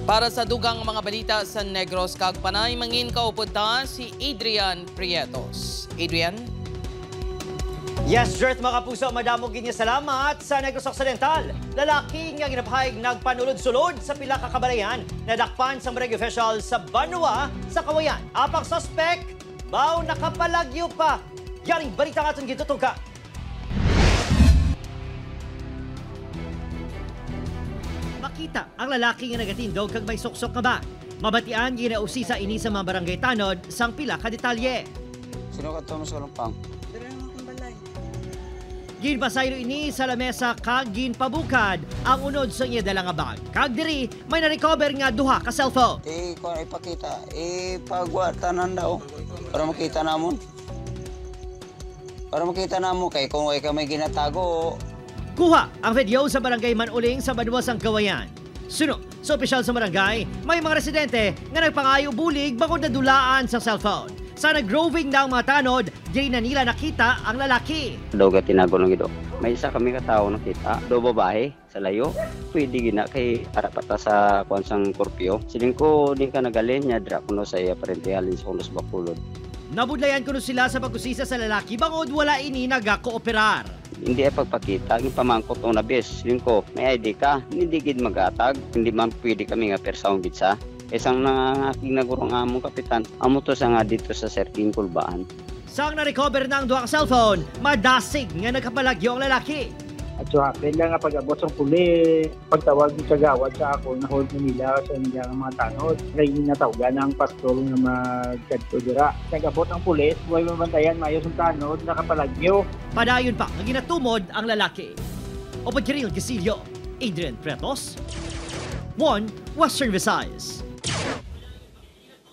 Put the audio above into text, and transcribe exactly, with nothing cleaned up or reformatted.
Para sa dugang mga balita sa Negros kag Panay, mangin kaupod ta si Adrian Prietos. Adrian? Yes, Jert, mga kapuso, madamo gid nga salamat. Sa Negros Occidental, lalaki nga ginapahayag nagpanulod-sulod sa pila ka kabalayan nadakpan sang barangay official sa Banwa sa Kawayan. Apang suspek, baw nakapalagyo pa. Yaring balita nga aton gitutukan. Makita ang lalaki nga nagatindog kag may suksok nga bag. Mabatian, ginausisa ini sa mga barangay tanod sang pila ka detalye. Sino ka, Thomas Kalumpang? Ginpasaylo ini sa lamesa kag ginpabukad ang unod sa iya dala nga bag. Kag diri may na-recover nga duha ka cellphone. Ikuha, ipakita, ipagwa tanan daw. Para makita namon. Para makita namo kay kung way ka may ginatago. Kuha ang video sa barangay Manuling sa Banwa sang Kawayan. Suno sa opisyal sa barangay, may mga residente nga nagpangayo bulig bangod nadulaan sa cellphone. Sa nag-roving na ang mga tanod, diri na nila nakita ang lalaki. Daw gatinago lang ido. May isa kami ka tawo nakita, do babae sa layo. Pwede gina kay ara pa ta sa kuan sang kurpyo. Siling ko, di ka nagalin niya dira kuno sa iya parente halin sa kuno sa Bacolod. Nabudlayan kuno sila sa pag-usisa sa lalaki bangod wala ini nagakooperar. Hindi ay pagpakita, ang pamangkot una bes, siling ko, may I D ka, hindi gid maghatag, hindi man pwede kami nga persahon gid sa. Isang nangangakig na guro nga among kapitan, amo to sa nga dito sa Sir King Kulbaan. Sang na-recover na ang duha ka cellphone, madasig nga nagkapalagyo ang lalaki. At so happen lang nga pag-abot sang pulis, pagtawag ni kagawad sa ako, na-hold na nila sa nila nga mga tanod. Kay natawgan ang pastor nga magkadto dira. Nag-abot ang pulis, buhay mabantayan, mayo sang tanod, nakapalagyo. Padayon pa nga ginatumod ang lalaki. Upod kay Rinald Casillo, Adrian Pretos, One Western Visayas.